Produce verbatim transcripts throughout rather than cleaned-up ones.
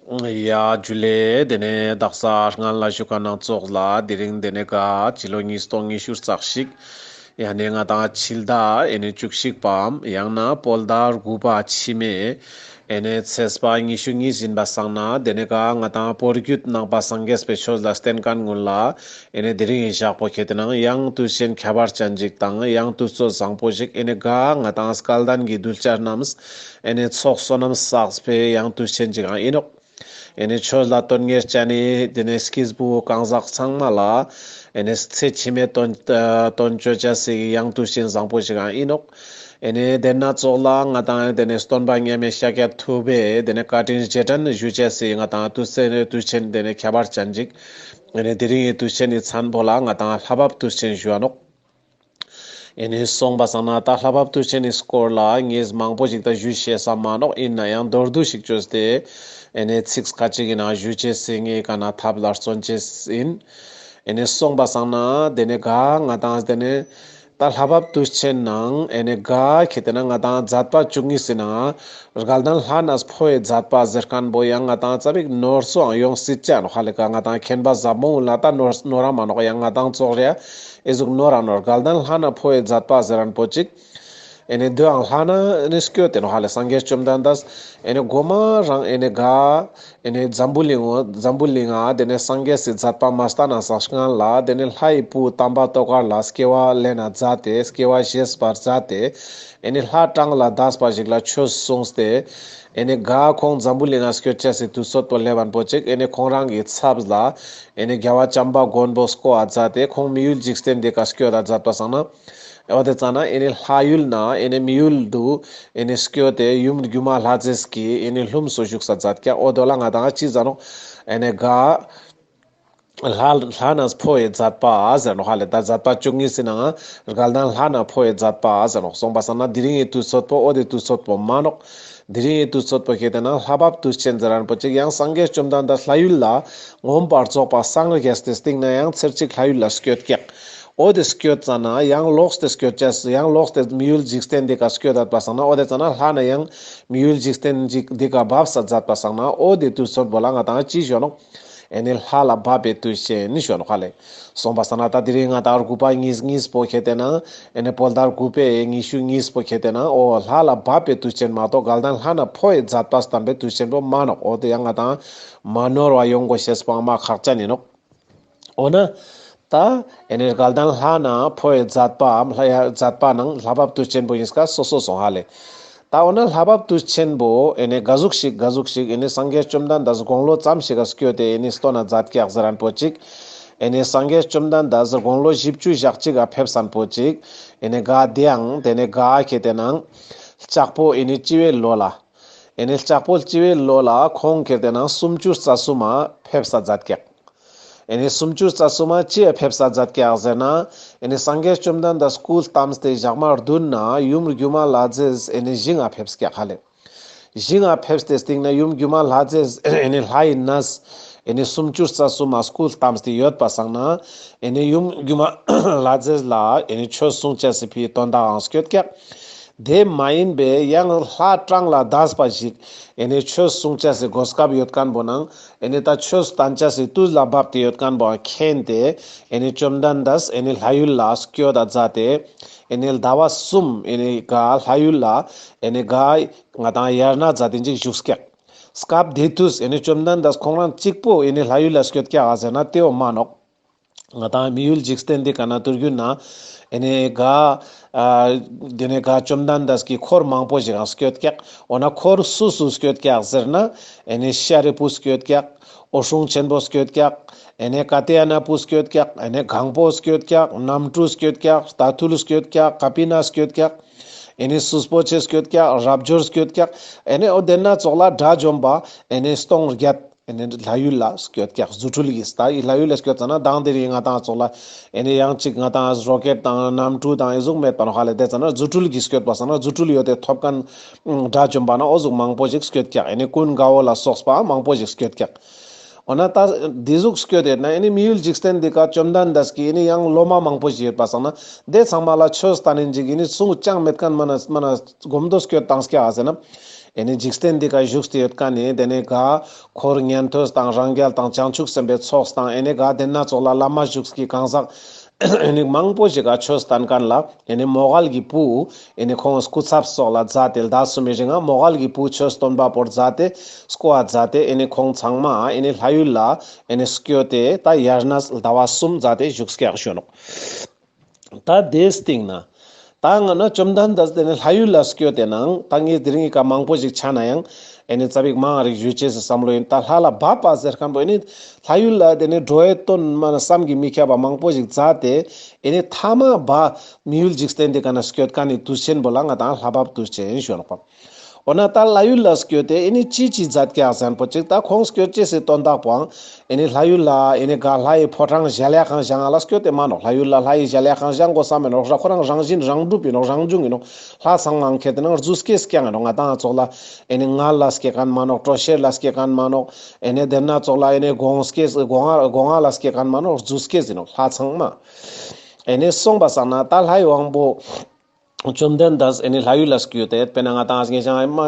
ཡ་ཇུ་ལེ། དེ་ནས་དག་ས་སྔན་ལ་ཞུ་ཁན་ནང་ཙོགས་ལ་དེ་རིང་དེ་ནས་ག་སྤྱི་ལོ་ཉིས་སྟོང་ཉི་ཤུ་རྩ་གཅིག་ཡང་ན་ང་ཏང་ཕྱི་ཟླ་ཨེ་ནས་བཅུ་གཅིག་པའམ་ཡང་ན་བོད་ཟླ་དགུ་པ་ཕྱི་མའི་ཨེ་ནས་ཚེས་པ་ཉི་ཤུ་གཉིས་ཡིན་པ་སང་ན་དེ་ནས་ག་ང་ཏང་བོད་བརྒྱུད་ནང་པ་སངས་རྒྱས་པའི་ཆོས་ལ་བརྟེན་ཁན་ཀུན་ལ་ཨེ་ནས་དེ་རིང་ངི་ཞག་པོ་ཁྱེར་ཏེ་ན་ཡང་དུས་ཆེན་ཁྱད་པར་ཅན་ཅིག་དང་ཡང་དུས་ཚོད་བཟང་པོ་ཞིག་ཨེ་ནས་ག་ང་ཏང་སྐལ་ལྡན་གྱི་གདུལ་བྱ་རྣམས་ཨེ་ནས་ཚོགས་བསོད་ནམས་བསགས་པའི་ཡང་དུས་ཆེན་ཅིག་ཡང་ཡིན་ནོག། ཨེ་ནས་ཆོས་ལ་དོན་གཉེར་ཅན་ནི་དེ་ནས་སྐྱེས་བུ་གང་ཟག་ཚང་མ་ལ་ཨེ་ནས་ཚེ་ཕྱི་མའི་དོན་དོན་ཅོ་ཅེས་སི་ཡང་དུས་ཆེན་བཟང་པོ་ཞིག་ཡང་ཡིན་ནོག། ཨེ་ནས་དེ་ན་ཙོགས་ལ་ང་ཏང་དེ་ནས་སྟོན་པ་མཉམ་མེད་ཤཱཀྱ་ཐུབ་པའི་དེ་ནས་བཀའ་དྲིན་རྗེས་དྲན་ཞུ་ཅེས་སི་ང་ཏང་དུས་ཚེ་དུས་ཆེན་དེ་ནས་ཁྱད་པར་ཅན་ཅིག། ཨེ་ནས་དེ་རིང་ངི་དུས་ཆེན་ནི་མཚན་པོ་ལ་ང་ཏང་ལྷ་བབས་དུས་ཆེན་ཞུ་བ་ནོག། ཨེ་ནས་སོང་པ་སང་ན་ད་ལྷ་བབས་དུས་ཆེན་ནི་སྐོར་ལ་ངས་མང་པོ་ཞིག་ད་ཞུ་ཤེས་ས་མ་ནོག། ཡིན་ན་ཡང་མདོར་བསྡུས་ཤིག་བཅོས་ཏེ་ཨེ་ནས་ཚིག་ཁ་ཅིག་གི་ནང་ཞུ་ཅེས་སི་ངས་ག་ན་ཐབས་ལ་བརྩོན་ཅེས་ཡིན། ཨེ་ནས་སོང་པ་སང་ན་དེ་ནས་ག་ང་ཏང་དེ་ནས་ད་ལྷ་བབས་དུས་ཆེན་ནང་ཨེ་ནས་ག་ཁྱེར་ཏེ་ན་ང་ཏང་མཛད་པ་བཅུ་གཉིས་སི་ནང་དགའ་ལྡན་ལྷ་ནས་འཕོ་བའི་མཛད་པ་ཟེར་ཁན་པོ་ཡང་ང་ཏང་ཙ་པིག་ནོར་སོང་ཡོང་སྲིད་ཅེས་ནོག་ཧ་ལེ། ག་ང་ཏང་མཁྱེན་པ་ཟབ་མོ་ལ་ད་ནོར་ནོར་ར་མ་ནོག། ཡང་ང་ཏང་ཙོགས་རེ་ཨེ་ཟུག་ནོར་ར་ནོར། དགའ་ལྡན་ལྷ་ནས་འཕོ་བའི་མཛད་པ་ཟེར་ཁན་པོ་ཅིག། ཨེ་ནས་དེའང་ལྷ་ནས་ཨེ་ནས་སྐྱོད་དེ་ནོག་ཧ་ལེ། སངས་རྒྱས་བཅོམ་ལྡན་འདས་ཨེ་ནས་གོ་མ་རང་ཨེ་ནས་ག་ཨེ་ནས་འཛམ་བུ་གླིང་འོ་འཛམ་བུ་གླིང་ང་དེ་ནས་སངས་རྒྱས་སི་མཛད་པ་མ་སྟན་ན་སང་སྔན་ལ་དེ་ནས་ལྷའི་བུ་དམ་པ་ཏོག་དཀར་ལ་སྐྱེ་བ་ལེན་ན་མཛད་དེ་སྐྱེ་བ་བཞེས་པར་མཛད་དེ་ཨེ་ནས་ལྷ་གྲངས་ལས་འདས་པ་ཞིག་ལ་ཆོས་གསུངས་ཏེ་ཨེ་ནས་ག་ཁོང་འཛམ་བུ་གླིང་ང་སྐྱོད་ཅེས་སི་དུས་ཚོད་པོ་སླེབས་པ་པོ་ཅིག། ཨེ་ནས་ཁོང་རང་གི་ཚབ་ལ་ཨེ་ནས་རྒྱལ་བ་བྱམས་པ་མགོན་པོ་བསྐོ་བ་མཛད་དེ་ཁོང་མི་ཡུལ་འཇིག་རྟེན་འདི་ཀ་སྐྱོད་ད་མཛད་པ་སང་ན་འོ་དེ་ཙ་ན་ཨེ་ནས་ལྷ་ཡུལ་ན་ཨེ་ནས་མི་ཡུལ་དུ་ཨེ་ནས་སྐྱོད་དེ་ཡུམ་སྒྱུ་མ་ལྷ་མཛེས་ཀྱི་ཨེ་ནས་ལྷུམས་སུ་བཞུགས་ས་མཛད་ཀྱག། འོ་དོ་ལ་ང་ཏང་ཅི་ཟེར་ནོག། ཨེ་ནས་ག་ལྷ་ལྷ་ནས་འཕོ་བའི་མཛད་པ་ཟེར་ནོག་ཧ་ལེ། ད་མཛད་པ་བཅུ་གཉིས་སི་ནང་དགའ་ལྡན་ལྷ་ནས་འཕོ་བའི་མཛད་པ་ཟེར་ནོག། སོང་པ་སང་ན་དེ་རིང་ངི་དུས་ཚོད་པོ་འོ་དེ་དུས་ཚོད་པོ་མ་ནོག། དེ་རིང་ངི་དུས་ཚོད་པོ་ཁྱེར་ཏེ་ན་ལྷ་བབས་དུས་ཆེན་ཟེར་ཁན་པོ་ཅིག་ཡང་སངས་རྒྱས་བཅོམ་ལྡན་འདས་ལྷ་ཡུལ་ལ་མངོན་པར་རྫོགས་པ་སངས་རྒྱས་ཏེ་སྟིང་ན་ཡང་ཚར་གཅིག་ལྷ་ཡུལ་ལ་སྐྱོད་ཀྱག། འོ་དེ་སྐྱོད་ཙ་ན་ཡང་ལོགས་ཏེ་སྐྱོད་ཅེས་ཡང་ལོགས་ཏེ་མི་ཡུལ་འཇིག་རྟེན་འདི་ཀ་སྐྱོད་ད་པ་སང་ན་འོ་དེ་ཙ་ན་ལྷ་ནས་ཡང་མི་ཡུལ་འཇིག་རྟེན་འདི་ཀ་བབས་ས་མཛད་པ་སང་ན་འོ་དེ་དུས་ཚོད་པོ་ལ་ང་ཏང་ཅི་ཞུ་ནོག། ཨེ་ནས་ལྷ་ལ་བབས་པའི་དུས་ཆེན་ནི་ཞུ་ནོག་ཧ་ལེ། སོང་པ་སང་ན་ད་དེ་རིང་ང་ཏང་དགུ་པ་གཉིས་གཉིས་པོ་ཁྱེར་ཏེ་ན་ཨེ་ནས་བོད་ཟླ་དགུ་པའི་ཉི་ཤུ་གཉིས་པོ་ཁྱེར་ཏེ་ན་འོ་ལྷ་ལ་བབས་པའི་དུས་ཆེན་མ་གཏོགས་དགའ་ལྡན་ལྷ་ནས་འཕོ་བའི་མཛད་པ་བསྟན་པའི་དུས་ཆེན་པོ་མ་ནོག། འོ་དེ་ཡང་ང་ཏང་མ་ནོར་བ་ཡོང་དགོས་ཤེས་པོ་མ་ཁག་ཅན་ཡིན་ནོག། འོ་ན་ད་ཨེ་ནས་དགའ་ལྡན་ལྷ་ནས་འཕོ་བའི་མཛད་པའམ་ལྷ་ཡ་མཛད་པ་ནང་ལྷ་བབས་དུས་ཆེན་པོ་ཡིན་ཀ་སོ་སོ་སོང་ཧ་ལེ། ད་འོ་ན་ལྷ་བབས་དུས་ཆེན་པོ་ཨེ་ནས་ག་ཟུག་ཞིག་ག་ཟུག་ཞིག་ཨེ་ནས་སངས་རྒྱས་བཅོམ་ལྡན་འདས་དགུང་ལོ་ཙམ་ཞིག་ག་སྐྱོད་དེ་ཨེ་ནས་སྟོན་ན་མཛད་ཀྱག་ཟེར་ཁན་པོ་ཅིག། ཨེ་ནས་སངས་རྒྱས་བཅོམ་ལྡན་འདས་དགུང་ལོ་བཞི་བཅུ་ཞེ་གཅིག་ག་ཕེབས་ས་པོ་ཅིག། ཨེ་ནས་ག་དེའང་དེ་ནས་ག་ཁྱེར་ཏེ་ན་ལྕགས་ཕོ་ཨེ་ནས་བྱི་བའི་ལོ་ལ། ཨེ་ནས་ལྕགས་ཕོ་བྱི་བའི་ལོ་ལ་ཁོང་ཁྱེར་ཏེ་ན་སུམ་ཅུ་རྩ་གསུམ་མ་ཕེབས་ས་མཛད་ཀྱག། ཨེ་ནས་སུམ་ཅུ་རྩ་གསུམ་མ་ཅི་ཡ་ཕེབས་ས་མཛད་ཀྱག་ཟེར་ན། ཨེ་ནས་སངས་རྒྱས་བཅོམ་ལྡན་འདས་སྐུ་བལྟམས་ཏེ་ཞག་མ་བདུན་ན་ཡུམ་སྒྱུ་མ་ལྷ་མཛེས་ཨེ་ནས་ཞིང་ང་ཕེབས་ཀྱག་ཧ་ལེ། ཞིང་ང་ཕེབས་ཏེ་སྟིང་ན་ཡུམ་སྒྱུ་མ་ལྷ་མཛེས་ཨེ་ནས་ལྷའི་གནས་ཨེ་ནས་སུམ་ཅུ་རྩ་གསུམ་མ་སྐུ་བལྟམས་ཏེ་ཡོད་པ་སང་ན། ཨེ་ནས་ཡུམ་སྒྱུ་མ་ལྷ་མཛེས་ལ་ཨེ་ནས་ཆོས་གསུང་ཅེས་སི་ཕིའ་དོན་དག་ཡང་སྐྱོད་ཀྱག། དེ་མ་ཡིན་པའི་ཡང་ལྷ་གྲངས་ལས་འདས་པ་ཞིག་ཨེ་ནས་ཆོས་གསུང་ཅེས་སི་གོ་སྐབས་ཡོད་ཁན་པོ་ནང་ཨེ་ནས་ད་ཆོས་བསྟན་ཅེས་སི་དུས་ལ་བབས་ཏེ་ཡོད་ཁན་པོ་མཁྱེན་ཏེ་ཨེ་ནས་བཅོམ་ལྡན་འདས་ཨེ་ནས་ལྷ་ཡུལ་ལ་སྐྱོད་ད་མཛད་དེ་ཨེ་ནས་ཟླ་བ་གསུམ་ཨེ་ནས་ག་ལྷ་ཡུལ་ལ་ཨེ་ནས་ག་ང་ཏང་དབྱར་གནས་མཛད་དེ་ཅིག་བཞུགས་ཀྱག། སྐབས་དེ་དུས་ཨེ་ནས་བཅོམ་ལྡན་འདས་ཁོང་རང་གཅིག་པོ་ཨེ་ནས་ལྷ་ཡུལ་ལ་སྐྱོད་ཀྱག་ཟེར་ན་དེའོ་མ་ནོག། ང་ཏང་མི་ཡུལ་འཇིག་རྟེན་འདི་ཀ་ན་དུས་རྒྱུན་ན་ཨེ་ནས་ག་ཨ་དེ་ནས་ག་བཅོམ་ལྡན་འདས་ཀྱི་འཁོར་མང་པོ་ཞིག་ཡང་སྐྱོད་ཀྱག། འོ་ན་འཁོར་སུ་སུ་སྐྱོད་ཀྱག་ཟེར་ན་ཨེ་ནས་ཤཱ་རིའི་བུ་སྐྱོད་ཀྱག། འོད་སྲུང་ཆེན་པོ་སྐྱོད་ཀྱག། ཨེ་ནས་ཀ་ཏྱ་ཡ་ན་བུ་སྐྱོད་ཀྱག། ཨེ་ནས་གང་པོ་སྐྱོད་ཀྱག། རྣམ་གྲོལ་སྐྱོད་ཀྱག། རྟ་ཐུལ་སྐྱོད་ཀྱག། ཀ་པི་ན་སྐྱོད་ཀྱག། ཨེ་ནས་སུས་པོ་ཆེ་སྐྱོད་ཀྱག། རབ་འབྱོར་སྐྱོད་ཀྱག། ཨེ་ནས་འོ་དེ་ན་ཙོགས་ལ་དགྲ་བཅོམ་པ་ཨེ་ནས་སྟོང་བརྒྱད། ཨེ་ནས་ལྷ་ཡུལ་ལ་སྐྱོད་ཀྱག། རྫུ་འཕྲུལ་གྱིས་ད་ཨི་ལྷ་ཡུལ་ལ་སྐྱོད་ཙ་ན་དང་དེ་རིང་ང་ཏང་ཙོགས་ལ་ཨེ་ནས་ཡང་ཅིག་ང་ཏང་རོ་ཀེཊ་དང་གནམ་གྲུ་དང་ཨི་ཟུག་མེད་པ་ནོག་ཧ་ལེ། དེ་ཙ་ན་རྫུ་འཕྲུལ་གྱིས་སྐྱོད་པ་སང་ན་རྫུ་འཕྲུལ་ཡོད་དེ་ཐོབ་ཁན་དགྲ་བཅོམ་པ་ན་འོ་ཟུག་མང་པོ་ཞིག་སྐྱོད་ཀྱག། ཨེ་ནས་ཀུན་དགའ་བོ་ལ་སོགས་པ་མང་པོ་ཞིག་སྐྱོད་ཀྱག། འོ་ན་ད་འདི་ཟུག་སྐྱོད་དེ་ན་ཨེ་ནས་མི་ཡུལ་འཇིག་རྟེན་འདི་ཀ་བཅོམ་ལྡན་འདས་ཀྱི་ཨེ་ནས་ཡང་སློབ་མ་མང་པོ་ཞིག་ཡོད་པ་སང་ན་དེ་ཚང་མ་ལ་ཆོས་བསྟན་ནི་ཅིག་ཨེ་ནས་སུ་ཅང་མེད་ཁན་མ་ན་མ་ན་སྒོམ་དོ་སྐྱོད་བཏང་ཀྱག་ཟེར་ན། ཨེ་ནི་འཇིག་རྟེན་འདི་ཀ་བཞུགས་ཏེ་ཡོད་ཁན་ནི་དེ་ནི་ག་འཁོར་ཉན་ཐོས་དང་རང་རྒྱལ་དང་བྱང་ཆུབ་སེམས་དཔའི་ཚོགས་དང་ཨེ་ནི་ག་དེ་ན་ཙོགས་ལ་བླ་མ་བཞུགས་ཀྱི་གང་ཟག་ཨེ་ནི་མང་པོ་ཞིག་ག་ཆོས་བསྟན་ཁན་ལ་ཨེ་ནི་མོའུ་འགལ་གྱི་བུ་ཨེ་ནི་ཁོང་སྐུ་ཚབ་སོགས་ལ་མཛད་དེ་ཟླ་གསུམ་མི་རིང་ང་མོའུ་འགལ་གྱི་བུ་ཆོས་སྟོན་པ་པོར་མཛད་དེ་སྐུ་ཨ་མཛད་དེ་ཨེ་ནི་ཁོང་ཚང་མ་ཨེ་ནི་ལྷ་ཡུལ་ལ་ཨེ་ནི་སྐྱོད་དེ་ད་དབྱར་གནས་ཟླ་བ་གསུམ་མཛད་དེ་བཞུགས་སྐྱག་ཞུ་ནོག་ད་དེའི་སྟེང་ན། ད་ང་ན་བཅོམ་ལྡན་འདས་དེ་ནི་ལྷ་ཡུལ་ལ་སྐྱོད་དེ་ནང་ད་ངས་དེ་རིང་གི་ཀ་མང་པོ་ཞིག་ཆ་ན་ཡང་ཨེ་ནི་ཙ་པིག་མང་རིག་ཞུ་ཅེས་སི་བསམ་བློ་ཡིན། ད་ལྷ་ལ་བབ་པ་ཟེར་ཁན་པོ་ཨེ་ནི་ལྷ་ཡུལ་ལ་དེ་ནི་འགྲོ་བའི་དོན་མ་ན་བསམ་གྱིས་མི་ཁྱབ་པ་མང་པོ་ཞིག་མཛད་དེ་ཨེ་ནི་ཐ་མ་བ་མི་ཡུལ་འཇིག་རྟེན་འདི་ཀ་ན་སྐྱོད་ཁན་ནི་དུས་ཆེན་པོ་ལ་ང་དང་ལྷ་བབ་དུས་ཆེན་ཞུ་ནོག་པ། འོ་ན་ད་ལྷ་ཡུལ་ལ་སྐྱོད་དེ་ཨེ་ནི་ཅི་ཅི་མཛད་ཀྱག་ཟེར་ན་པོ་ཅིག་ད་ཁོང་སྐྱོད་ཅེས་སི་དོན་དག་པོའང་ཨེ་ནི་ལྷ་ཡུལ་ལ་ཨེ་ནི་ག་ལྷ་ཡི་ཕོ་བྲང་གཞལ་ཡས་ཁང་བཞེངས་ང་ལ་སྐྱོད་དེ་མ་ནོག་ལྷ་ཡུལ་ལ་ལྷ་ཡི་གཞལ་ཡས་ཁང་བཞེངས་དགོས་བསམ་མེད་ནོག་ཁོ་རང་རང་བཞིན་རང་གྲུབ་ཡིན་ནོག་རང་བྱུང་ཡིན་ནོག་ལྷ་ཚང་མ་ཁྱེར་ཏེ་ནང་རྫུས་སྐྱེས་སྐྱེ་ཡིན་ནོག་ང་དང་ཙོགས་ལ་ཨེ་ནི་མངལ་ལ་སྐྱེ་ཁན་མ་ནོག་གྲོ་ཤེར་ལ་སྐྱེ་ཁན་མ་ནོག་ཨེ་ནི་དེ་ན་ཙོགས་ལ་ཨེ་ནི་སྒོ་ང་སྐྱེ་སྒོ་ང་སྒོ་ང་ལ་སྐྱེ་ཁན་མ་ནོག་རྫུས་སྐྱེས་ཡིན་ནོག་ལྷ་ཚང་མ། ཨེ་ནི་སོང་པ་སང་ན་ད་ལྷའི་དབང་པོ། བཅོམ་ལྡན་འདས་ཨེ་ནི་ལྷ་ཡུལ་ལ་སྐྱོད་དེ་དཔེར་ན་ང་དང་ངེད་ཅག་ཨེ་མ་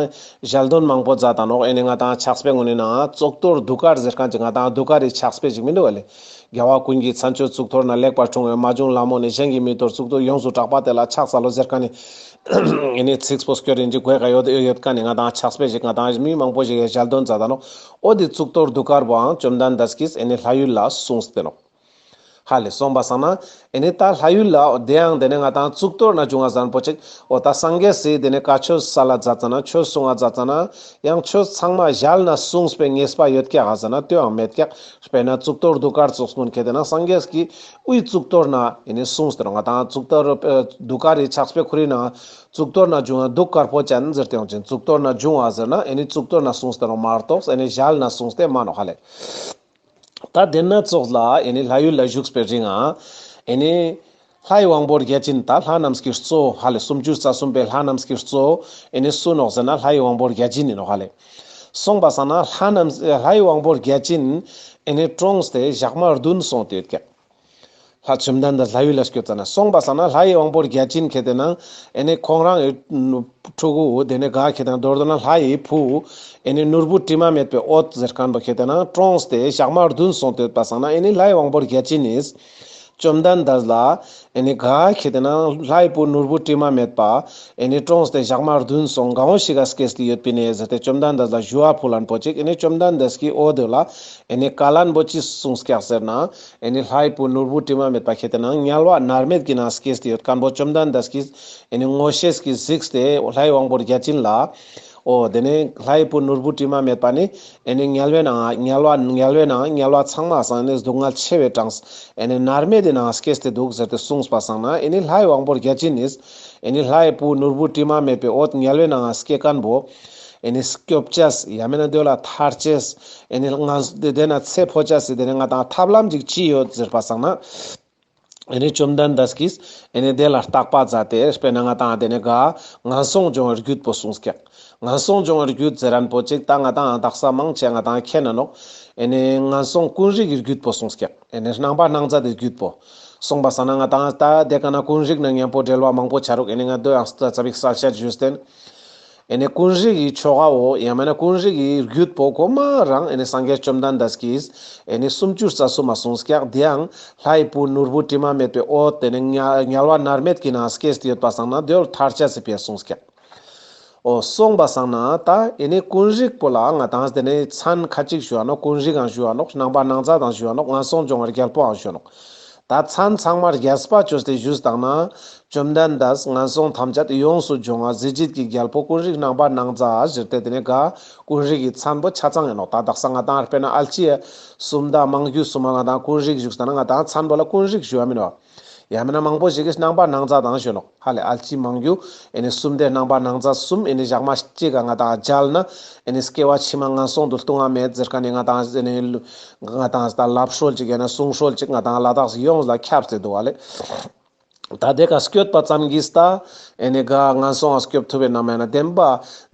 ཞལ་འདོན་མང་པོ་མཛད་ད་ནོག་ཨེ་ནི་ང་དང་ཕྱག་དཔེ་ངོ་ནི་ནང་གཙུག་ཏོར་གདུགས་དཀར་ཟེར་ཁན་ཅིག་ང་དང་གདུགས་དཀར་རི་ཕྱག་དཔེ་ཅིག་མི་འདུག་ག་ལེ། རྒྱལ་བ་ཀུན་གྱི་མཚན་མཆོག་གཙུག་ཏོར་ན་ལེགས་པར་འཁྲུངས་པའི་མ་བྱུང་ལྷ་མོ་ནས་གཞན་གྱིས་མི་ཐུབ་གཙུག་ཏོར་ཡོངས་སུ་གྲགས་པ་དེ་ལ་ཕྱག་འཚལ་ལོ་ཟེར་ཁན་ནི་ཨེ་ནི་ཚིག་པོ་སྐྱོར་ཡིན་ཅིག་གོ་ག་ཡོད་ཡོད་ཁན་ནི་ང་དང་ཕྱག་དཔེ་ཅིག་ང་དང་མི་མང་པོ་ཞིག་གི་ཞལ་འདོན་མཛད་ད་ནོག་འོ་དེ་གཙུག་ཏོར་གདུགས་དཀར་པོའང་བཅོམ་ལྡན་འདས་ཀྱིས་ཨེ་ནི་ལྷ་ཡུལ་ལ་གསུངས་ཏེ་ནོག་ཧ་ལེ་སོང་པ་སང་ན་ཨེ་ནི་ད་ལྷ་ཡུལ་ལ་དེ་ཡང་དེ་ནི་ང་དང་གཙུག་ཏོར་ན་བྱུང་བ་ཟེར་ན་པོ་ཅིག་འོ་ད་སངས་རྒྱས་སི་དེ་ནི་བཀའ་ཆོས་སལ་ལ་མཛད་ཙ་ན་ཆོས་གསུང་ང་མཛད་ཙ་ན་ཡང་ཆོས་ཚང་མ་ཞལ་ན་གསུངས་པའི་ངེས་པ་ཡོད་ཀྱག་ག་ཟེར་ན་དེའང་མེད་ཀྱག་དཔེར་ན་གཙུག་ཏོར་གདུགས་དཀར་ཙོགས་ཀུན་ཁྱེར་ཏེ་ན་སངས་རྒྱས་ཀྱི་དབུའི་གཙུག་ཏོར་ན་ཨེ་ནི་གསུངས་ཏེ་ནོག་ང་དང་གཙུག་ཏོར་གདུགས་དཀར་རི་ཕྱག་དཔེ་ཁོ་རའི་ནང་གཙུག་ཏོར་ན་བྱུང་བ་གདུགས་དཀར་པོ་ཅན་ཟེར་ཏེ་ཡོང་ཅན་གཙུག་ཏོར་ན་བྱུང་བ་ཟེར་ན་ཨེ་ནི་གཙུག་ཏོར་ན་གསུངས་ཏེ་ནོག་མ་གཏོགས་ཨེ་ནི་ཞལ་ན་གསུངས་ཏེ་མ་ནོག་ཧ་ལེ། ད་དེ་ན་ཙོགས་ལ་ཨེ་ནི་ལྷ་ཡུལ་ལ་བཞུགས་པའི་རིང་ང་ཨེ་ནི་ལྷའི་དབང་པོ་བརྒྱ་བྱིན་ད་ལྷ་རྣམས་ཀྱི་གཙོ་ཧ་ལེ་སུམ་ཅུ་རྩ་གསུམ་པའི་ལྷ་རྣམས་ཀྱི་གཙོ་ཨེ་ནི་སུ་ནོག་ཟེར་ན་ལྷའི་དབང་པོ་བརྒྱ་བྱིན་ཡིན་ནོག་ཧ་ལེ། སོང་པ་སང་ན་ལྷ་རྣམས་ལྷའི་དབང་པོ་བརྒྱ་བྱིན་ཨེ་ནི་བཀྲོངས་ཏེ་ཞག་མ་བདུན་སོང་སྟེ་ཡོད་ཀྱག་ལྷ་བཅོམ་ལྡན་འདས་ལྷ་ཡུལ་ལ་སྐྱོད་ཙ་ན་སོང་པ་སང་ན་ལྷའི་དབང་པོ་བརྒྱ་བྱིན་ཁྱེར་ཏེ་ནང་ཨེ་ནི་ཁོང་རང་ཕྲུ་གུ་དེ་ནི་ག་ཁྱེར་ཏེ་ནང་མདོར་བསྡུ་ན་ལྷ་ཡི་བུ་ཨེ་ནི་ནོར་བུ་དྲི་མ་མེད་པའི་འོད་ཟེར་ཁན་པོ་ཁྱེར་ཏེ་ནང་བཀྲོངས་ཏེ་ཞག་མ་བདུན་སོང་སྟེ་ཡོད་པ་སང་ན་ཨེ་ནི་ལྷའི་དབང་པོ་བརྒྱ་བྱིན་ནི་བཅོམ་ལྡན་འདས་ལ་ཨེ་ནི་ག་ཁྱེར་ཏེ་ནང་ལྷའི་བུ་ནོར་བུ་དྲི་མ་མེད་པ་ཨེ་ནི་བཀྲོངས་ཏེ་ཞག་མ་བདུན་སོང་ག་འོ་ཞིག་ག་སྐྱེས་ཏེ་ཡོད་པིན་ནེ་ཟེར་ཏེ་བཅོམ་ལྡན་འདས་ལ་ཞུ་བ་ཕུལ་ལན་པོ་ཅིག་ཨེ་ནི་བཅོམ་ལྡན་འདས་ཀྱིས་འོ་དེ་ལ་ཨེ་ནི་བཀའ་ལན་པོ་ཅི་གསུངས་ཀྱག་ཟེར་ན། ཨེ་ནི་ལྷའི་བུ་ནོར་བུ་དྲི་མ་མེད་པ་ཁྱེར་ཏེ་ནང་དམྱལ་བ་མནར་མེད་ཀྱི་ནང་སྐྱེས་ཏེ་ཡོད་ཁན་པོ་བཅོམ་ལྡན་འདས་ཀྱིས་ཨེ་ནི་མངོན་ཤེས་ཀྱིས་གཟིགས་ཏེ་ལྷའི་དབང་པོ་བརྒྱ་བྱིན་ལ། འོ་དེ་ནི་ལྷའི་བུ་ནོར་བུ་དྲི་མ་མེད་པ་ནི་ཨེ་ནི་དམྱལ་བའི་ནང་དམྱལ་བ་དམྱལ་བའི་ནང་དམྱལ་བ་ཚང་མ་སང་ཨེ་ནི་སྡུག་བསྔལ་ཆེ་བའི་གྲངས་ཨེ་ནི་མནར་མེད་དེ་ནང་སྐྱེས་ཏེ་འདུག་ཟེར་ཏེ་གསུངས་པ་སང་ན་ཨེ་ནི་ལྷའི་དབང་པོ་བརྒྱ་བྱིན་ནི་ཨེ་ནི་ལྷའི་བུ་ནོར་བུ་དྲི་མ་མེད་པའི་འོད་དམྱལ་བའི་ནང་སྐྱེ་ཁན་པོ་ཨེ་ནི་སྐྱོབ་ཅེས་ཡང་མེད་ན་དེ་ལ་ཐར་ཅེས་ཨེ་ནི་ང་དེ་ན་ཚེ་འཕོ་ཅེས་སི་དེ་ནི་ང་དང་ཐབས་ལམ་ཅིག་ཅི་ཡོད་ཟེར་པ་སང་ན། ཨེ་ནི་བཅོམ་ལྡན་འདས་ཀྱིས་ཨེ་ནི་དེ་ལ་བརྟག་པ་མཛད་དེ་དཔེར་ན་ང་དང་དེ་ནི་ག་ངན་སོང་སྦྱོང་བའི་རྒྱུད་པོ་གསུངས་ཀྱག་ངན་སོང་སྦྱོང་བའི་རྒྱུད་ཟེར་ཁན་པོ་ཅིག་ད་ང་དང་དག་ས་མང་ཆེ་ང་དང་མཁྱེན་ན་ནོག་ཨེ་ནི་ངན་སོང་ཀུན་རིག་གི་རྒྱུད་པོ་གསུངས་ཀྱག་ཨེ་ནི་རྣམ་པར་སྣང་མཛད་དེ་རྒྱུད་པོ། སོང་པ་སང་ན་ང་དང་ད་དེ་ཀ་ན་ཀུན་རིག་ན་མཉམ་པོ་འབྲེལ་བ་མང་པོ་ཆ་རུག་ཨེ་ནི་ང་དོ་ཡང་ཙ་པིག་གསལ་བཤད་ཞུས་ཏེན། ཨེ་ནི་ཀུན་རིག་གི་ཆོ་གའོ་ཡང་མེད་ན་ཀུན་རིག་གི་རྒྱུད་པོ་གོ་མ་རང་ཨེ་ནི་སངས་རྒྱས་བཅོམ་ལྡན་འདས་ཀྱིས་ཨེ་ནི་སུམ་ཅུ་རྩ་གསུམ་མ་གསུངས་ཀྱག་དེའང་ལྷའི་བུ་ནོར་བུ་དྲི་མ་མེད་པའི་འོད་དེ་ནི་དམྱལ་བ་མནར་མེད་ཀྱི་ནང་སྐྱེས་ཏེ་ཡོད་པ་སང་ན་དེ་ལ་ཐར་ཅེས་སི་ཕིའ་གསུངས་ཀྱག་འོ་སོང་པ་སང་ན་ད་ཨེ་ནི་ཀུན་རིག་པོ་ལ་ང་དང་དེ་ནི་མཚན་ཁ་ཅིག་ཞུ་བ་ནོག་ཀུན་རིག་གང་ཞུ་བ་ནོག་རྣམ་པར་སྣང་མཛད་དང་ཞུ་བ་ནོག་ངན་སོང་སྦྱོང་བའི་རྒྱལ་པོའང་ཞུ་བ་ནོག་ད་མཚན་ཚང་མ་རྒྱས་པ་བཅོས་ཏེ་ཞུས་བཏང་ན། བཅོམ་ལྡན་འདས་ངན་སོང་ཐམས་ཅད་ཡོངས་སུ་སྦྱོང་བ་གཟི་བརྗིད་ཀྱི་རྒྱལ་པོ་ཀུན་རིག་རྣམ་པར་སྣང་མཛད་ཟེར་ཏེ་དེ་ནི་ག་ཀུན་རིག་གི་མཚན་པོ་ཆ་ཚང་ཡིན་ནོག་ད་དག་ས་ང་དང་དཔེར་ན་ཨལ་ཅི་ཡ་སུམ་ད་མང་རྒྱུ་སུམ་མ་ང་དང་ཀུན་རིག་ཞུས་ཏེ་ན་ང་དང་མཚན་པོ་ལ་ཀུན་རིག་ཞུ་བ་མིན་ནོག་ཡང་མེད་ན་མང་པོ་ཞིག་གིས་རྣམ་པར་སྣང་མཛད་དང་ཞུ་ནོག་ཧ་ལེ་ཨལ་ཅི་མང་རྒྱུ་ཨེ་ནི་སུམ་དེ་རྣམ་པར་སྣང་མཛད་གསུམ་ཨེ་ནི་ཞག་མ་གཅིག་ག་ང་དང་མཇལ་ན་ཨེ་ནི་སྐྱེ་བ་ཕྱི་མ་ངན་སོང་དུ་ལྟུང་བ་མེད་ཟེར་ཁན་ནི་ང་དང་ཨེ་ནི་ང་དང་ད་ལབ་སྲོལ་ཅིག་ཡང་ན་གསུང་སྲོལ་ཅིག་ང་དང་ལ་དྭགས་ཡོངས་ལ་ཁྱབ་སྟེ་འདུག་ཧ་ལེ། ད་དེ་ཀ་སྐྱོད་པ་ཙམ་གྱིས་ད་ཨེ་ནི་ག་ངན་སོང་ང་སྐྱོབ་ཐུབ་པའི་ནམ་ཡང་ན་བདེན་པ་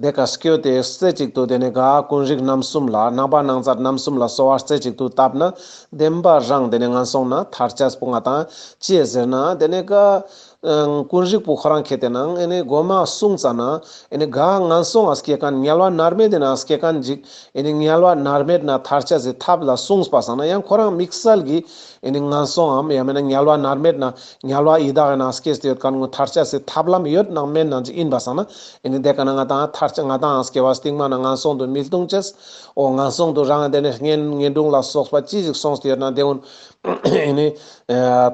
དེ་ཀ་སྐྱོད་དེ་རྩེ་གཅིག་ཏུ་དེ་ནི་ག་ཀུན་རིག་རྣམ་གསུམ་ལ་རྣམ་པར་སྣང་མཛད་རྣམ་གསུམ་ལ་གསོལ་བ་རྩེ་གཅིག་ཏུ་བཏབ་ན་བདེན་པ་རང་དེ་ནི་ངན་སོང་ན་ཐར་ཅེས་པོ་ང་དང་ཅི་ཟེར་ན་དེ་ནི་ག་ ཀུན་རིག་པོ་ཁོ་རང་ཁེ་ཏེ་ན་ཨེ་ནི་གོ་མ་གསུངས་ཙ་ན་ཨེ་ནི་ག་ངན་སོང་ང་སྐྱེ་མཁན་དམྱལ་བ་མནར་མེད་དེ་ན་སྐྱེ་མཁན་ཅིག་ཨེ་ནི་དམྱལ་བ་མནར་མེད་ན་ཐར་ཅེས་སི་ཐབས་ལ་གསུངས་པ་སང་ན་ཡང་ཁོ་རང་དམིགས་བསལ་གྱི་ཨེ་ནི་ངན་སོང་ངམ་ཡང་མེད་ན་དམྱལ་བ་མནར་མེད་ན་དམྱལ་བ་ཡི་དྭགས་ཡི་ནང་སྐྱེས་ཏེ་ཡོད་མཁན་ངོ་ཐར་ཅེས་སི་ཐབས་ལམ་ཡོད་ནང་མེད་ནང་ཅིག་ཡིན་པ་སང་ན་ཨེ་ནི་དེ་ཀ་ན་ང་ཏང་ཐར་ཅེས་ང་ཏང་སྐྱེ་བ་སྟིང་མ་ན་ངན་སོང་དུ་མི་ལྟུང་ཅེས། འོ་ངན་སོང་དུ་རང་དེ་ནི་གཉེན་གཉེན་དྲུང་ལ་སོགས་པ་ཅི་ཞིག་སོང་སྟེ་ཡོད་ན་དེ་འོ་ཨེ་ནི་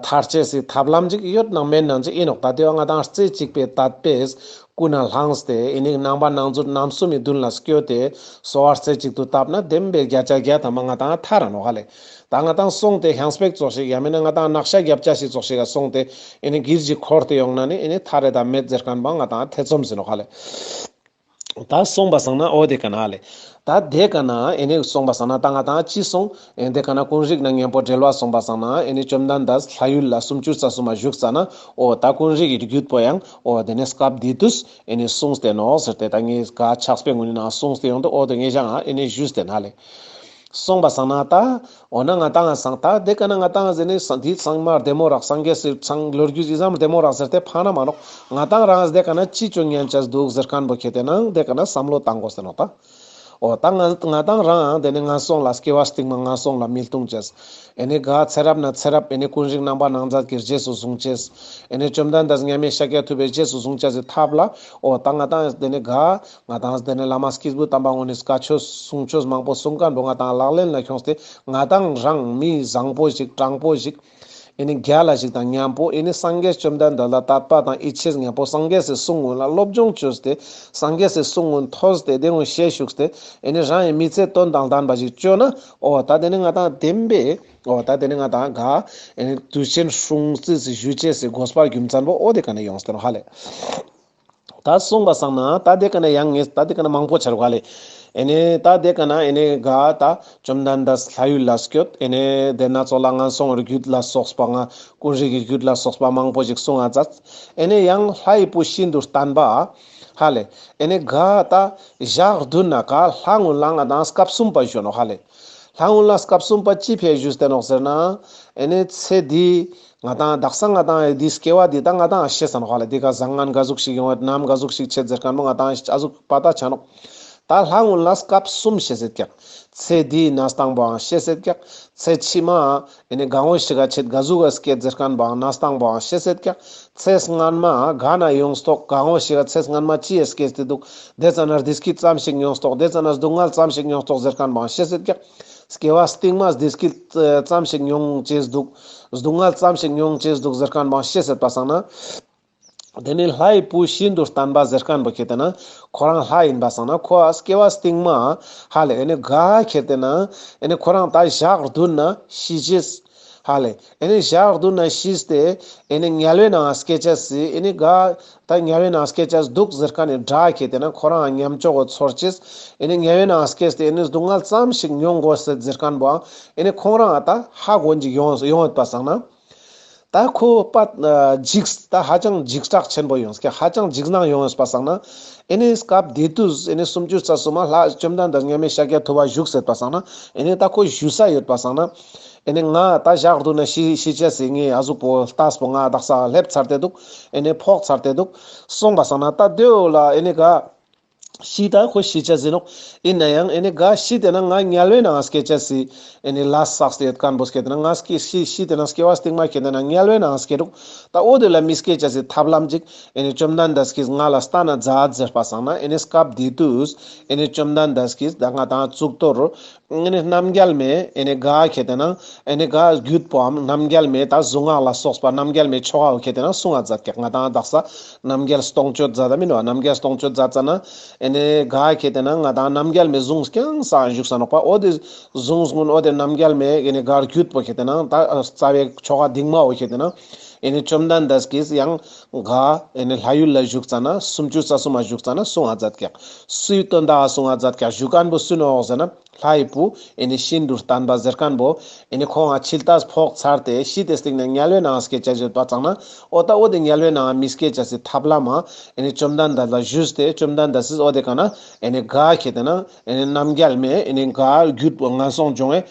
ཐར་ཅེས་སི་ཐབས་ལམ་ཅིག་ཡོད་ནང་མེད་ནང་ཅིག་ཡིན་ནོག་ད་དེ་བ་ང་ཏང་རྩེ་གཅིག་པའི་དད་པས་ཀུན་ནས་བསླངས་ཏེ་ཨེ་ནི་ནང་པ་ནང་ཚུལ་རྣམ་གསུམ་གྱི་མདུན་ལ་སྐྱོད་དེ་གསོལ་བ་རྩེ་གཅིག་ཏུ་བཏབ་ན་བདེན་པའི་བརྒྱ་ཆ་བརྒྱ་ཐམ་པ་ང་ཏང་ཐར་ར་ནོག་ཧ་ལེ། ད་ང་ཏང་སོང་སྟེ་ཧན་སྤེག་ཙོགས་ཤིག་ཡང་མེད་ན་ང་ཏང་ནག་ཤ་རྒྱབ་ཅེས་ཤིག་ཙོགས་ཤིག་ག་སོང་སྟེ་ཨེ་ནི་གིར་ཅིག་འཁོར་ཏེ་ཡོང་ན་ནི་ཨེ་ནི་ཐར་རེ་ད་མེད་ཟེར་མཁན་པ་ང་ཏང་ཐེ་ཚོམ་ཟིན་ནོག་ཧ་ལེ། ད་སོང་པ་སང་ན་འོ་དེ་ཀ་ན་ལེ། ད་དེ་ཀ་ན་ཨེ་ནི་སོང་པ་སང་ན་ད་ང་ཏང་ཅི་སོང་ཨེ་དེ་ཀ་ན་ཀུན་རིག་ན་མཉམ་པོ་འབྲེལ་བ་སོང་པ་སང་ན་ཨེ་ནི་བཅོམ་ལྡན་འདས་ལྷ་ཡུལ་ལ་སུམ་ཅུ་རྩ་གསུམ་མ་བཞུགས་ཙ་ན་འོ་ད་ཀུན་རིག་གི་རྒྱུད་པོ་ཡང་འོ་དེ་ནས་སྐབས་དེ་དུས་ཨེ་ནི་གསུངས་ཏེ་ནོག་ཟེར་ཏེ་ད་ངས་ག་ཕྱག་དཔེ་ངོ་ནི་ན་གསུངས་ཏེ་ཡོང་དུ་འོ་དེ་ངས་ཞང་ཨེ་ནི་ཞུས་ཏེ་ན་ལེ། སོང་པ་སང་ན་ད། འོ་ན་ང་ཏང་སང་ད་དེ་ཀ་ན་ང་ཏང་ཟེར་ནི་སང་འདི་ཚང་མ་བདེ་མོ་རག་སངས་རྒྱས་སི་ཚང་ལོ་རྒྱུས་ཨི་ཙམ་བདེ་མོ་རག་ཟེར་ཏེ་ཕ་ན་མ་ནོག་ང་ཏང་རང་དེ་ཀ་ན་ཅི་ཅོ་ཉན་ཅེས་འདུག་ཟེར་མཁན་པོ་ཁེ་ཏེ་ན་དེ་ཀ་ན་བསམ་བློ་བཏང་དགོས་ཟེར་ནོག་ད། འོ་ད་ང་ང་ཏང་རང་དེ་ནི་ངན་སོང་ལ་སྐྱེ་བ་སྟིང་མ་ངན་སོང་ལ་མི་ལྟུང་ཅེས། ཨེ་ནི་ག་ཚེ་རབས་ན་ཚེ་རབས་ཨེ་ནི་ཀུན་རིག་རྣམ་པར་སྣང་མཛད་ཀྱི་རྗེས་སུ་བཟུང་ཅེས། ཨེ་ནི་བཅོམ་ལྡན་འདས་མཉམ་མེད་ཤཱཀྱ་ཐུབ་པའི་རྗེས་སུ་བཟུང་ཅེས་སི་ཐབས་ལ་འོ་ད་ང་ཏང་དེ་ནི་ག་ང་ཏང་དེ་ནི་བླ་མ་སྐྱེས་བུ་དམ་པ་ངོ་ནི་བཀའ་ཆོས་གསུང་ཆོས་མང་པོ་གསུང་མཁན་པོ་ང་ཏང་ལག་ལེན་ལ་ཁྱོངས་ཏེ་ང་ཏང་རང་མི་བཟང་པོ་ཞིག་དྲང་པོ་ཞིག་ཨེ་ནི་རྒྱལ་ལ་ཞིག་དང་མཉམ་པོ་ཨེ་ནི་སངས་རྒྱས་བཅོམ་ལྡན་འདས་ལ་དད་པ་དང་ཡིད་ཆེས་མཉམ་པོ་སངས་རྒྱས་སི་གསུང་ངོ་ལ་སློབ་སྦྱོང་བཅོས་ཏེ་སངས་རྒྱས་སི་གསུང་ངོ་ཐོས་ཏེ་དེ་ངོ་ཤེས་ཞུགས་ཏེ་ཨེ་ནི་རང་ཡི་མི་ཚེ་དོན་དང་ལྡན་པ་ཞིག་བཅོས་ན་འོ་ད་དེ་ནི་ང་ཏང་བདེན་པའི་འོ་ད་དེ་ནི་ང་ཏང་ག་ཨེ་ནི་དུས་ཆེན་སྲུང་བརྩི་སི་ཞུ་ཅེས་སི་དགོས་པ་རྒྱུ་མཚན་པོ་འོ་དེ་ཀ་ན་ཡོངས་ཏེ་ནོག་ཧ་ལེ། ད་སོང་པ་སང་ན་ད་དེ་ཀ་ན་ཡང་ངས་ད་དེ་ཀ་ན་མང་པོ་ཆར་ག་ལེ། ཨེ་ནི་ད་དེ་ཀ་ན་ཨེ་ནི་ག་ད་བཅོམ་ལྡན་འདས་ལྷ་ཡུལ་ལ་སྐྱོད། ཨེ་ནི་དེ་ན་ཚོགས་ལ་ངན་སོང་རྒྱུད་ལ་སོགས་པ་ང་ཀུན་རིག་གི་རྒྱུད་ལ་སོགས་པ་མང་པོ་ཞིག་གསུང་ང་མཛད། ཨེ་ནི་ཡང་ལྷའི་བུ་ཤིན་ཏུ་བརྟན་པ་ཧ་ལེ། ཨེ་ནི་ག་ད་ཞག་བདུན་ན་ག་ལྷ་ངོ་ལ་ང་ཏང་སྐབས་གསུམ་པ་བཞུགས་ནོག་ཧ་ལེ། ལྷ་ངོ་ལ་སྐབས་གསུམ་པ་ཅི་ཕིའ་བཞུགས་ཏེ་ནོག་ཟེར་ན། ཨེ་ནི་ཚེ་འདི་ང་ཏང་དག་ས་ང་ཏང་འདི་སྐྱེ་བ་འདི་ད་ང་ཏང་ཤེས་ས་ནོག་ཧ་ལེ། འདི་ག་བཟང་ངན་ག་ཟུག་ཞིག་ཡོང་བ་ནམ་ག་ཟུག་ཞིག་ཆེད་ཟེར་མཁན་མོ་ང་ཏང་ཨ་ཟུག་པ་ད་ཆ་ནོག་ད་ལྷ་ངོ་ལ་སྐབས་གསུམ་ཤེས་ཟེར་ཀྱག་ཚེ་འདིའི་གནས་སྟངས་པོའང་ཤེས་ཟེར་ཀྱག་ཚེ་ཕྱི་མ་ཨེ་ནི་གང་བོ་ཞིག་ག་ཆེད་ག་ཟུག་ག་སྐྱེད་ཟེར་མཁན་པོའང་གནས་སྟངས་པོའང་ཤེས་ཟེར་ཀྱག་ཚེ་སྔན་མ་ག་ན་ཡོངས་ཏོག་གང་བོ་ཞིག་ག་ཚེ་སྔན་མ་ཅི་ཡ་སྐྱེས་ཏེ་འདུག་དེ་ཙ་ན་བདེ་སྐྱིད་ཙམ་ཞིག་མྱོངས་ཏོག་དེ་ཙ་ན་སྡུག་བསྔལ་ཙམ་ཞིག་མྱོངས་ཏོག་ཟེར་མཁན་པོའང་ཤེས་ཟེར་ཀྱག་སྐྱེ་བ་སྟིང་མ་བདེ་སྐྱིད་ཙམ་ཞིག་མྱོང་ཅེས་འདུག་སྡུག་བསྔལ་ཙམ་ཞིག་མྱོང་ཅེས་འདུག་ཟེར་མཁན་པོའང་ཤེས་ཟེར་པ་སང་ན། དེ་ནི་ལྷའི་བུ་ཤིན་ཏུ་བརྟན་པ་ཟེར་མཁན་པོ་ཁྱེར་ཏེ་ན་ཁོ་རང་ལྷ་ཡིན་པ་སང་ན་ཁོ་སྐྱེ་བ་སྟིང་མ་ཧ་ལེ་ཨེ་ནི་ག་ཁྱེར་ཏེ་ན་ཨེ་ནི་ཁོ་རང་ད་ཞག་བདུན་ན་ཤི་ཅེས་ཧ་ལེ་ཨེ་ནི་ཞག་བདུན་ན་ཤི་སྟེ་ཨེ་ནི་དམྱལ་བའི་ནང་སྐྱེ་ཅེས་སི་ཨེ་ནི་ག་ད་དམྱལ་བའི་ནང་སྐྱེ་ཅེས་འདུག་ཟེར་མཁན་ནི་སྒྲ་ཁྱེར་ཏེ་ན་ཁོ་རང་ཉམས་ཆོག་གོ་ཚོར་ཅེས་ཨེ་ནི་དམྱལ་བའི་ནང་སྐྱེས་ཏེ་ཨེ་ནི་སྡུག་བསྔལ་ཙམ་ཞིག་མྱོང་དགོས་ཟེར་ཟེར་མཁན་པོའང་ཨེ་ནི་ཁོང་རང་ད་ཧ་གོ་འཇིག་ཡོང་ཡོང་ཡོད་པ་སང་ན། ད་ཁོ་པ་འཇིགས་ད་ཧ་ཅང་འཇིགས་སྐྲག་ཆེན་པོ་ཡོང་སྐྱ་ཧ་ཅང་འཇིགས་སྣང་ཡོང་ཡོད་པ་སང་ན། ཨེ་ནི་སྐབས་དེ་དུས་ཨེ་ནི་སུམ་ཅུ་རྩ་གསུམ་མ་ལྷ་བཅོམ་ལྡན་འདས་མཉམ་མེད་ཤཱཀྱ་ཐུབ་པ་བཞུགས་ཟེར་པ་སང་ན། ཨེ་ནི་ད་ཁོ་བཞུགས་ས་ཡོད་པ་སང་ན། ཨེ་ནི་ང་ད་ཞག་རྡུ་ན་ཤི་ཤི་ཆ་སི་ངའི་ཨ་ཟུག་པོ་ལྟས་པོ་ང་དག་ས་སླེབས་ཚར་ཏེ་འདུག་ཨེ་ནི་ཕོག་ཚར་ཏེ་འདུག་སོང་པ་སང་ན་ད་དེའོ་ལ་ཨེ་ནི་ག་ཤི་ད་ཁོ་ཤི་ཆ་ཟིན་ནོག་ཡིན་ན་ཡང་ཨེ་ནི་ག་ཤི་དེ་ན་ང་དམྱལ་བའི་ནང་སྐྱེ་ཆ་སི་ཨེ་ནི་ལས་བསགས་ཏེ་ཡོད་མཁན་པོ་སྐྱེ་དེ་ན་ང་སྐྱེ་ཤི་ཤི་དེ་ན་སྐྱེ་བ་སྟིང་མ་ཁྱེར་དེ་ན་དམྱལ་བའི་ནང་སྐྱེ་རུག་ད་འོ་དེ་ལ་མི་སྐྱེ་ཆ་སི་ཐབས་ལམ་ཅིག་ཨེ་ནི་བཅོམ་ལྡན་འདས་ཀྱིས་ང་ལ་སྟན་ན་མཛད་ཟེར་པ་སང་ན་ཨེ་ནི་སྐབས་དེ་དུས་ཨེ་ནི་བཅོམ་ལྡན་འདས་ཀྱིས་ད་ང་དང་གཙུག་ཏོར་ཨེ་ནི་རྣམ་རྒྱལ་མའི་ཨེ་ནི་ག་ཁྱེར་དེ་ན་ཨེ་ནི་ག་རྒྱུད་པོའམ་རྣམ་རྒྱལ་མའི་ད་གཟུངས་སྔགས་ལ་སོགས་པ་རྣམ་རྒྱལ་མའི་ཆོ་ག་བོ་ཁྱེར་དེ་ན་གསུང་ང་མཛད་ཀྱག་ང་དང་དག་ས་རྣམ་རྒྱལ་སྟོང་མཆོད་མཛད་ད་མིན་ནོ། རྣམ་རྒྱལ་སྟོང་མཆོད་མཛད་ཙ་ན་ཨེ་ནི་ག་ཁྱེར་དེ་ན་ང་དང་རྣམ་རྒྱལ་མའི་གཟུངས་རྐྱང་སང་བཞུགས་ས་ནོག་པ། འོ་དེ་གཟུངས་སྔོན་འོ་དེ་རྣམ་རྒྱལ་མའི་ཨེ་ནི་ག་རྒྱུད་པོ་ཁྱེར་དེ་ན་ད་རྩ་བའི་ཆོ་ག་འདིང་མ་བོ་ཁྱེར་དེ་ན་ཨེ་ནི་བཅོམ་ལྡན་འདས་ཀྱིས་ཡང་ག་ཨེ་ནི་ལྷ་ཡུལ་ལ་བཞུགས་ཙ་ན་སུམ་ཅུ་རྩ་གསུམ་མ་བཞུགས་ཙ་ན་གསུང་ང་མཛད་ཀྱག་སུའི་དོན་དག་ག་གསུང་ང་མཛད་ཀྱག་བཞུགས་མཁན་པོ་སུ་ནོག་ཟེར་ན། ལྷའི་བུ་ཨེ་ནི་ཤིན་ཏུ་བརྟན་པ་ཟེར་མཁན་པོ་ཨེ་ནི་ཁོང་ང་འཆི་ལྟས་ཕོག་ཚར་ཏེ་ཤི་སྟེ་སྟིང་ནེ་དམྱལ་བའི་ནང་སྐྱེ་ཆ་ཡོད་པ་ཙང་ན་འོ་ད་འོ་དེ་དམྱལ་བའི་ནང་མི་སྐྱེ་ཆ་སི་ཐབས་ལམ་ཨེ་ནི་བཅོམ་ལྡན་འདས་ལ་ཞུས་ཏེ་བཅོམ་ལྡན་འདས་སིས་འོ་དེ་ཀ་ན་ཨེ་ནི་ག་ཁྱེར་དེ་ན་ཨེ་ནི་རྣམ་རྒྱལ་མའི་ཨེ་ནི་ག་རྒྱུད་པོ་ངན་སོང་སྦྱོང་བའི་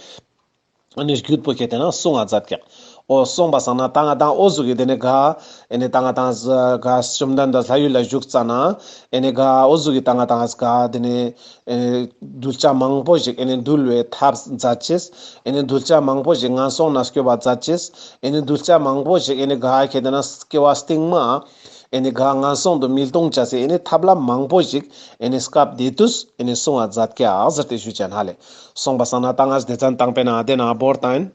ཨེ་ནི་རྒྱུད་པོ་ཁྱེར་དེ་ན་གསུང་ང་མཛད་ཀྱག་འོ་སོང་པ་སང་ན་ད་ང་དང་འོ་ཟུག་གི་དེ་ནས་ག་ཨེ་ནི་ད་ང་དང་ག་བཅོམ་ལྡན་འདས་ལྷ་ཡུལ་ལ་བཞུགས་ཙ་ན་ཨེ་ནི་ག་འོ་ཟུག་གི་ད་ང་དང་ག་དེ་ནས་ཨེ་ནི་གདུལ་བྱ་མང་པོ་ཞིག་ཨེ་ནི་འདུལ་བའི་ཐབས་མཛད་ཅེས། ཨེ་ནི་གདུལ་བྱ་མང་པོ་ཞིག་ངན་སོང་ན་སྐྱོབ་པ་མཛད་ཅེས། ཨེ་ནི་གདུལ་བྱ་མང་པོ་ཞིག་ཨེ་ནི་ག་ཁྱེད་དེ་ན་སྐྱེ་བ་སྟིང་མ་ཨེ་ནི་ག་ངན་སོང་དུ་མི་ལྟུང་བྱ་སའི་ཨེ་ནི་ཐབས་ལམ་མང་པོ་ཞིག་ཨེ་ནི་སྐབས་དེ་དུས་ཨེ་ནི་གསུང་བ་མཛད་ཀྱག་ཟེར་ཏེ་ཞུ་ཅན་ཧ་ལེ། སོང་པ་སང་ན་ད་ང་སྡེ་ཚན་དང་པོའི་ནང་དེ་ན་བོར་ཏང་ཡིན།